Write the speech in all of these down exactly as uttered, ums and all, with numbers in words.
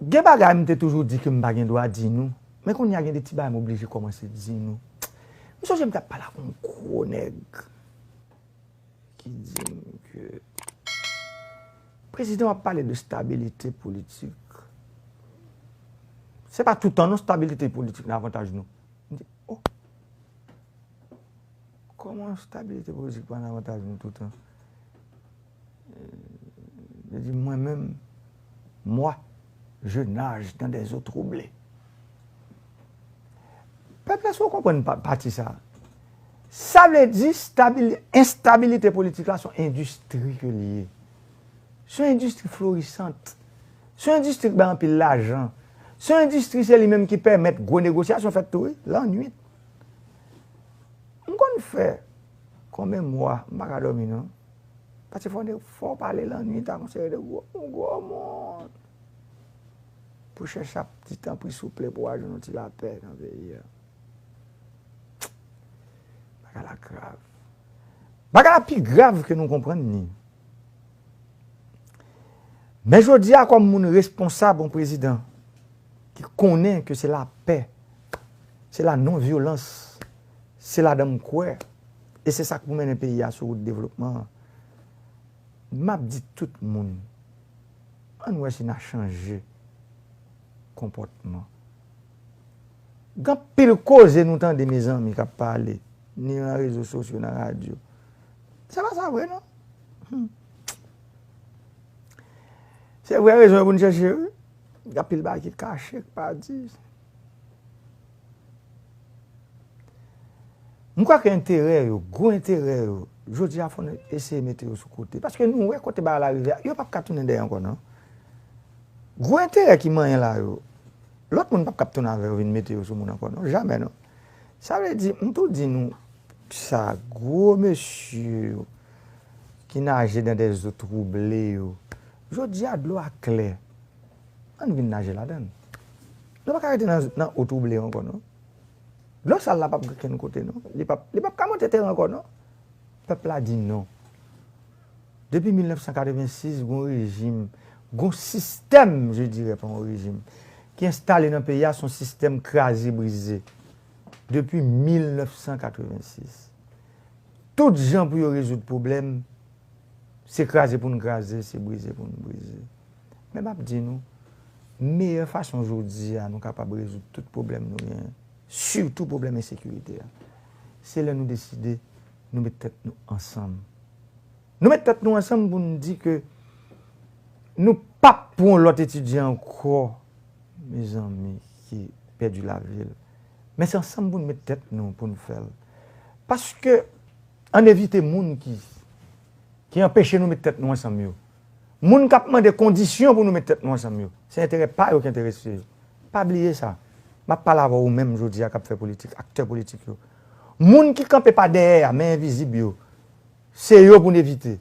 Gen bagay m te toujou di ke m pa gen dwa di nou, men kounye a gen de ti bagay m oblije kòmanse di nou. M sonje m t ap pale ak yon gwo nèg ki di m ke prezidan w ap pale de stabilite politik. Se pa toutan non stabilite politik nan avantaj nou. M di, oh, kòman stabilite politik pa nan avantaj nou toutan? Yo di mwen menm, moi, je nage dans des eaux troublées. Pèp la, si w konprann pa- pati sa, sa vle di stabil- enstabilite politik la se yon endistri ke li ye. Se yon endistri florisant. Se yon endistri ki bay anpil lajan. Se yon endistri, se li menm ki pèmèt gwo negosyasyon fèt tou, wi, lannwit. M konn fè konbyen mwa m pa ka dòmi non. Paske fò w pale lannwit ak yon seri de gwo, gwo moun pou chèche ap di tanpri souple pou w al jwenn yon ti lapè nan peyi a. Bagay la grav. Bagay la pi grav ke nou konprann ni. Men jodi a, kòm moun responsab, yon prezidan ki konnen ke se lapè, se la non vyolans, se ladan m kwè, e se sa k pou mennen peyi a sou wout devlopman an. M ap di tout moun, ann wè si n a chanje konpòtman. Gen anpil koze nou tande, mezanmi, k ap pale, ni nan rezo sosyo, nan radyo. Se pa sa vre, non. Hmm. Se vrè rezon yo pou n chèche, wi. Gen anpil bagay ki kache, ki pa di. M kwè ke enterè yo, gwo enterè yo, jodi a fò n eseye mete yo sou kote. Paske nou wè kote bagay la rive a, yo p ap ka tounen dèyè ankò, non. Gwo enterè ki manyen la yo, lòt moun p ap ka tounen avè yo vin mete yo sou moun ankò, non. Jamè, non. Sa vle di, m tou di nou sa, gwo mesye yo ki naje dans des eaux troublées yo, jodi a dlo a klè. Ann vin naje ladan l. Nou pa ka rete nan, nan eau troublée ankò, non. Dlo sal la p ap gen kenn kote, non. Li p ap, li p ap ka monte teren ankò, non. Pèp la di non. Depi mil nèf san katrevensis, gon rejim, gon sistèm, je dirais, pa yon rejim, ki enstale nan peyi a, se yon sistèm kraze brize. Depi mil nèf san katrevensis. Tout jan pou yo rezoud pwoblèm, se kraze pou n kraze, se brize pou n brize. Men m ap di nou, meyè fason jodi a nou kapab rezoud tout pwoblèm nou genyen, sitou pwoblèm ensekirite a, se lè nou deside nou met tèt nou ansanm. Nou met tèt nou ansanm pou n di ke nou p ap pran yon lòt etidyan ankò, mezanmi, ki pèdi lavi l. Men se ansanm pou n met tèt nou, pou n fè l. Paske, ann evite moun ki, ki anpeche nou met tèt nou ansanm yo. Moun k ap mande kondisyon pou nou met tèt nou ansanm yo. Se enterè pa yo ki enterese yo. Pa bliye sa. M ap pale avè w ou menm jodi a k ap fè politik, aktè politik yo. Moun ki kanpe pa dèyè a, men envizib yo. Se yo pou n evite.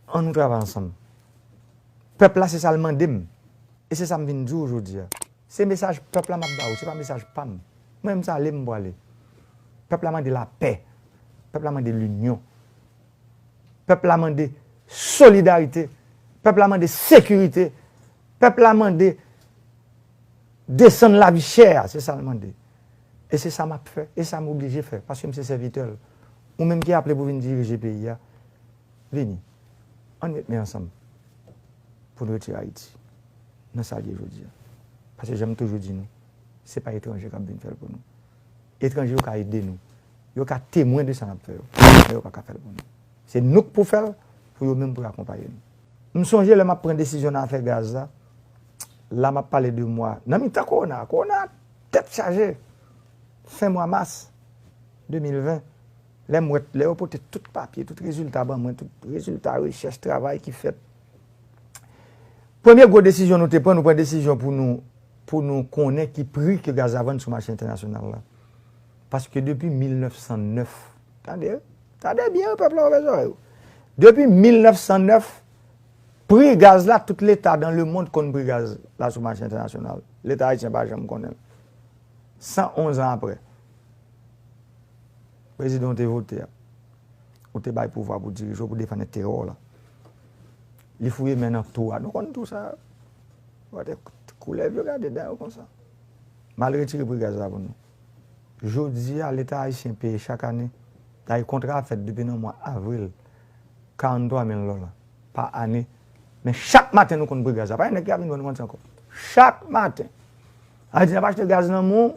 Ann nou travay ansanm. Pèp la, se sa l mande m. E se sa m vin di w jodi a. Se mesaj pèp la m ap ba ou, se pa mesaj pa m. Mwen menm, se ale m prale. Pèp la mande lapè. Pèp la mande linyon. Pèp la mande solidarite. Pèp la mande sekirite. Pèp la mande desann lavi chè a, se sa l mande. E se sa m ap fè, e sa m oblije fè, paske m se sèvitè l. Ou menm ki aple pou vin dirije peyi a, vini. Ann met men ansanm pou n retire Ayiti nan sa l ye jodi a. Paske jan m toujou di nou, se pa etranje k ap vin fè l pou nou. Etranje yo ka ede nou. Yo ka temwen de sa n ap fè yo. Men yo pa ka fè l pou nou. Se nou k pou fè l, pou yo menm pou yo akonpaye nou. M sonje lè m ap pran desizyon nan afè gaz la, la m ap pale de mwa, nan mitan kowona, kowona tèt chaje, fen mwa mas de mil ven, lè m wè, lè yo pote tout papye, tout rezilta ban mwen, tout rezilta rechèch, travay ki fèt. Premye gwo desizyon nou te pran, nou pran desizyon pou nou, pou nou konnen ki pri ke gaz la vann sou mache entènasyonal la. Paske depi mil nèf san nèf, tande, tande byen, pèp la, ouvè zòrèy ou. Depi mil nèf san nèf, pri gaz la, tout leta dans le monde konn pri gaz la sou mache entènasyonal. Leta ayisyen pa janm konnen l. San onz an apre, prezidan w te vote a, ou te bay pouvwa pou dirije w, pou defann enterè w la. Li fouye men nan tou a. Nou konn tou sa. Gade koulèv yo, gade dan yo konsa. M al retire pri gaz la pou nou. Jodi a, Leta ayisyen peye chak ane. Dayè, kontra a fèt depi nan mwa avril, karannntwa mil dola pa ane. Men chak maten nou konn pri gaz la. Pa gen nèg ki ap vin vann kòb. Chak maten. Sa vle di n ap achte gaz nan men w,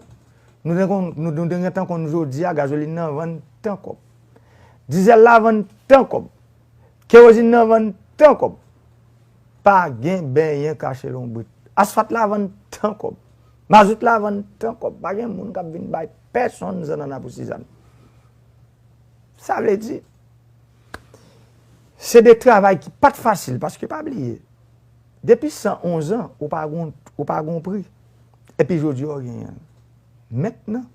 nou te konn, nou, nou te gentan konn jodi a gazolin nan vann tan kòb. Dizèl la vann tan kòb. Kerozin nan vann tan kòb. Pa gen benyen kache lonbrit. Asfalt la vann tan kòb. Mazout la vann tan kòb. Pa gen moun k ap vin bay pèsonn zannanna pou sizann. Sa vle di, se de travay ki pa t fasil, paske pa bliye, depi san onz an, ou pa gon, ou pa gon pri. Epi jodi a, w genyen l. Mentnan,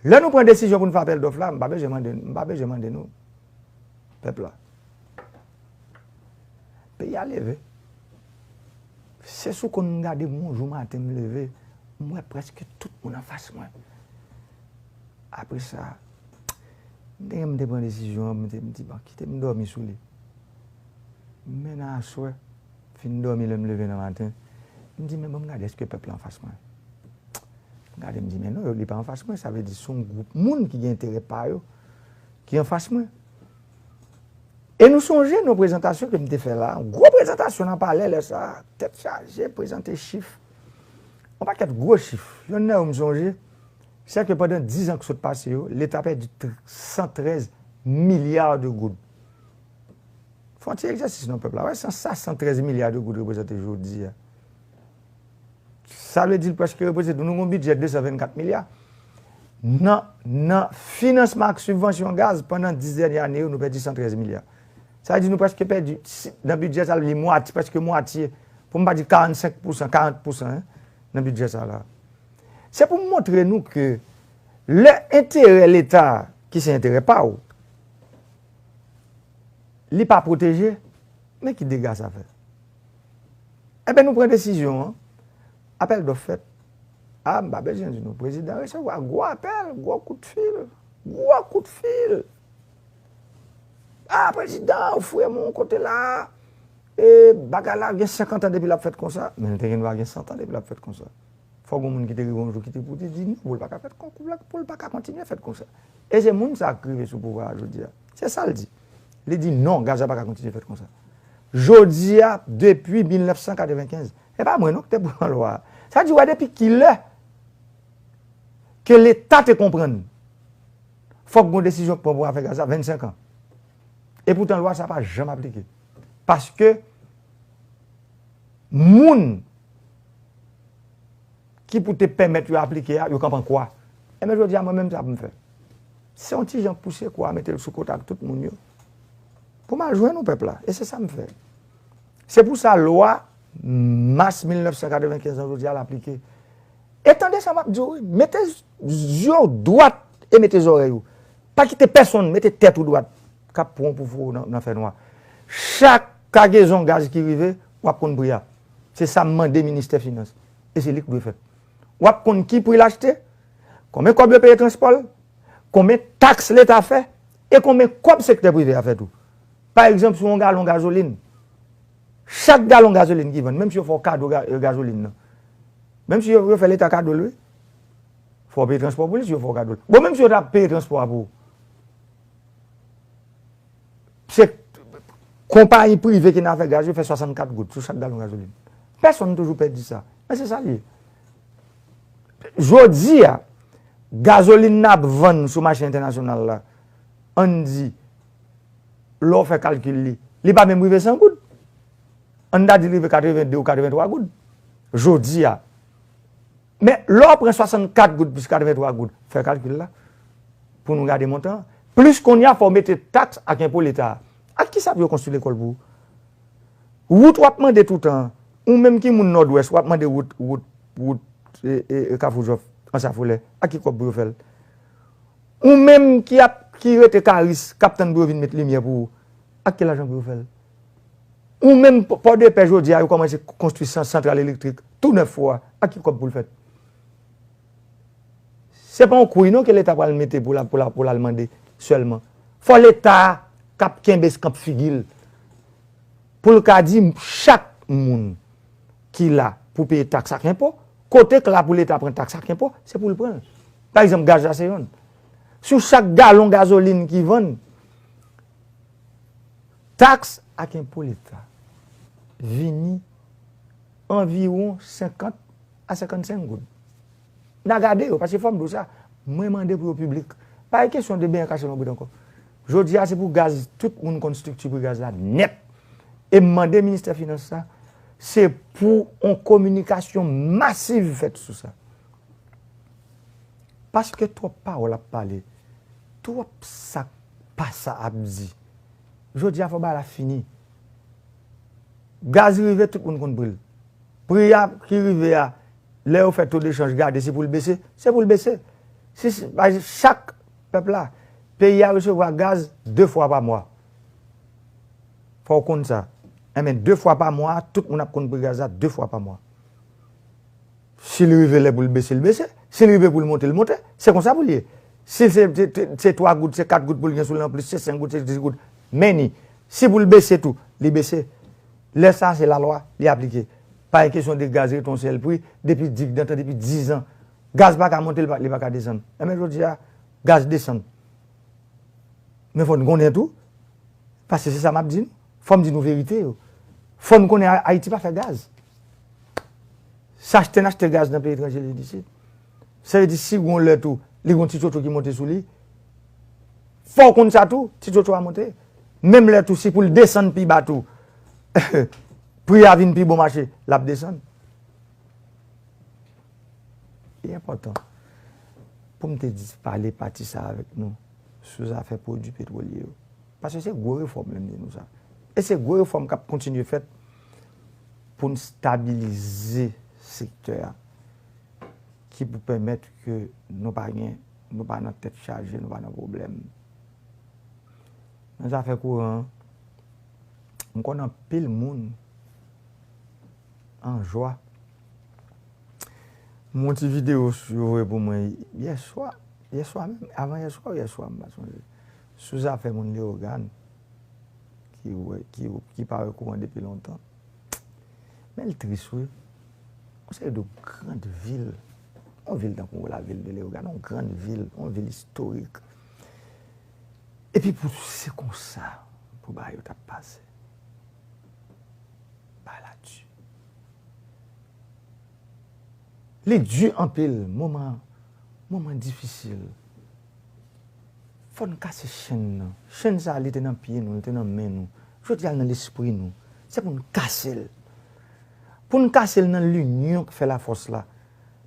lè nou pran desizyon pou n fè apèl dòf la, m pa bezwen mande, m pa bezwen mande nou, pèp la. Peyi a leve. Se sou konn m gade m yon jou maten m leve, m wè prèske tout moun anfas mwen. Apre sa, m te, m te pran desizyon an, m te, m di, "Bon, kite m dòmi sou li." Men nan aswè, fin dòmi lè m leve nan maten, m di, "Men ban m gade èske pèp la anfas mwen." M gade, m di, "Men non, li pa anfas mwen." Sa vle di se yon gwoup moun ki gen enterè pa yo ki anfas mwen. E nou sonje nan prezantasyon ke m te fè la, yon gwo prezantasyon nan palè lè sa a, tèt chaje, prezante chif. Yon pakèt gwo chif. Yonn nan yo m sonje, se ke pandan diz an ki sot pase yo, Leta pèdi tr-, san trèz milya de goud. Fè yon ti egzèsis non pèp la. Wè sa, sa san trèz milya de goud reprezante jodi a. Sa vle di l prèske reprezante, nou gon bidjè de san vennkat milya. Nan, nan finansman ak sibvansyon gaz, pandan dis dènye ane yo, nou pèdi san trèz milya. Sa vle di nou prèske pèdi, si, nan bidjè sa, li mwatye, prèske mwatye, pou m pa di karannsenk pousan, karant pousan, en, nan bidjè sa la. Se pou m montre nou ke lè enterè Leta, ki se enterè pa w, li pa pwoteje, men ki dega sa fè. Enben, nou pran desizyon an, apèl dòf fèt. A, m pa bezwen di nou, prezidan resevwa gwo apèl, gwo kout fil, gwo kout fil. A, prezidan, ou fouye m yon kote la, e bagay la gen senkant an depi l ap fèt konsa, men l te gen dwa gen san tan depi l ap fèt konsa. Fòk gon moun ki te rive yon jou ki te pou te di non, pou l pa ka fèt kon, pou l pa ka kontinye fèt konsa. E se moun sa a k rive sou pouvwa a jodi a. Se sa l di. Li di non, gaz la pa ka kontinye fèt konsa. Jodi a, depi mil nèf san katrevenkenz, se pa mwen non ki te pran lwa a. Sa di, w wè depi kilè ke Leta te konprann fòk gon desizyon k pran pou afè gaz la, vennsenk an. E poutan lwa sa pa janm aplike. Paske moun ki pou te pèmèt yo aplike a, yo kanpe an kwa. Enben, jodi a, mwen menm, sa pou m fè? Se yon ti jan pouse kwa a, mete l sou kote ak tout moun yo, pou m al jwenn yon pèp la. E se sa m fè. Se pou sa, lwa mas mil nèf san katrevenkenz lan, jodi a, l aplike. E tande sa m ap di w, wi. Mete zye w dwat e mete zòrèy ou. Pa kite pèsonn mete tèt ou dwat k ap pran w pou foure w nan, nan fènwa. Chak kagezon gaz ki rive, w ap konn pri a. Se sa m mande ministè finans. E se li k dwe fèt. W ap konn ki pri l achte, konbyen kòb yo peye transpò l, konbyen taks Leta fè, e konbyen kòb sektè prive a fè tou. Pa egzanp, sou yon galon gazolin, chak galon gazolin ki vann, menm si yo fè w kado ga-, gazolin nan, menm si yo, yo fè Leta kado l, wi, fò w peye transpò pou li si yo fè w kado l. Bon, menm si yo ta peye transpò a pou ou, se konpayi prive ki nan afè gaz yo fè swasannkat goud sou chak galon gazolin. Pèsonn toujou pèdi sa. Men se sa l ye. Jodi a, gazolin n ap vann sou mache entènasyonal la, ann di, lè w fè kalkil li, li pa menm rive san goud. Ann ta di l rive katrevende ou katrevenntwa goud. Jodi a. Men lè w pran swasannkat goud plis katrevenntwa goud, fè kalkil la, pou nou gade montan an. Plis kounye a, fò w mete taks ak enpo Leta a. Ak kisa pou yo konstwi lekòl pou ou? Wout w ap mande toutan an. Ou menm ki moun Nòdwès, w ap mande wout, wout, wout, e, e, e Kafou Jòf, Anse à Foulè. Ak ki kòb pou yo fè l? Ou menm ki ap, ki rete Karis, k ap tann pou yo vin met limyè pou ou, ak ki lajan pou yo fè l? Ou menm, Pò-, Pòdepè, jodi a, yo kòmanse konstwi san-, santral elektrik tou nèf fwa. Ak ki kòb pou l fèt? Se pa yon kouy non ke Leta pral mete pou l, pou l, pou l al mande sèlman. Fò Leta a k ap kenbe skanp figi l, pou l ka di chak moun ki la pou peye taks ak enpo, kote k la pou Leta pran taks ak enpo, se pou l pran l. Pa egzanp, gaz la se yonn. Sou chak galon gazolin ki vann, taks ak enpo Leta vini anviwon senkant a senkannsenk goud. N a gade yo, paske fò m di w sa, mwen mande pou yo piblik. Pa gen kesyon de benyen kache nan bout ankò. Jodi a, se pou gaz, tout moun konn estrikti pri gaz la nèt. E m mande ministè finans la, se pou yon kominikasyon masiv fèt sou sa. Paske twòp pawòl ap pale, twòp sa k pa sa ap di. Jodi a, fò bagay la fini. Gaz rive, tout moun konn pri l. Pri a ki rive a, lè yo fè to de chanj, gade si pou l bese, se pou l bese. Si, si, pa egzanp, chak pèp la, peyi a resevwa gaz de fwa pa mwa. Fò w konn sa. Enben, de fwa pa mwa, tout moun ap konn pri gaz la de fwa pa mwa. Si l rive lè pou l bese, l bese. Si l rive pou l monte, l monte. Se konsa pou l ye. Si se, se, se, se twa goud, se kat goud pou l gen sou li anplis, se senk goud, se dis goud. Men ni. Si pou l bese tou, li bese. Lè sa, se lalwa, li aplike. Pa gen kesyon de gaz ret yon sèl pri, depi digdantan, depi diz an. Gaz pa ka monte, li pa, li pa ka desann. Enben, jodi a, gaz desann. Men fò n konnen tou, paske se sa m ap di nou. Fò m di nou verite yo. Fò n konnen A-, Ayiti pa fè gaz. Se achte n achte gaz nan peyi etranje li di isit. Sa vle di si gon lè tou, li gon ti tchotcho ki monte sou li. Fò w konn sa tou, ti tchotcho a monte. Menm lè tou, si pou l desann pi ba tou, pri a vin pi bon mache, l ap desann. Li enpòtan pou m te di, pale pati sa avèk nou sou zafè pwodui petwolye yo. Paske se gwo refòm, men m di nou sa. E se gwo refòm k ap kontinye fèt pou n stabilize sektè a, ki pou pèmèt ke nou pa gen, nou pa nan tèt chaje, nou pa nan pwoblèm. Nan zafè kouran an, m konn anpil moun an jwa. M wè yon ti videyo yo voye pou mwen yèswa, yèswa menm, avan yèswa ou yèswa, m pa sonje. Sou zafè moun Leyogàn ki wè, ki, ki pa wè kouran depi lontan. Men l tris, wi. Yon seri de grann vil, yon vil tankou lavil de Leyogàn, yon grann vil, yon vil istorik. Epi pou se konsa pou bagay yo t ap pase. Bagay la di. Li di anpil, moman, moman difisil. Fò n kase chenn nan. Chenn sa a, li te nan pye nou, li te nan men nou. Jodi a, l nan lespri nou. Se pou n kase l. Pou n kase l nan linyon k fè lafòs la.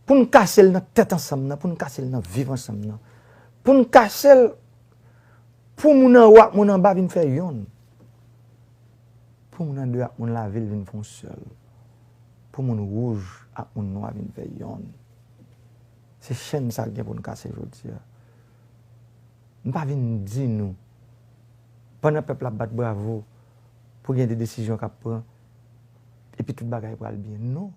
Pou n kase l nan tèt ansanm nan, pou n kase l nan viv ansanm nan. Pou n kase l pou moun anwo ak moun anba vin fè yonn. Pou moun andeyo ak moun lavil vin fè yon sèl. Pou moun wouj ak moun nwa vin fè yonn. Se chenn sa k gen pou n kase jodi a. M pa vin di nou, pandan pèp la ap bat bravo pou gen de desizyon k ap pran, epi tout bagay pral byen. Non.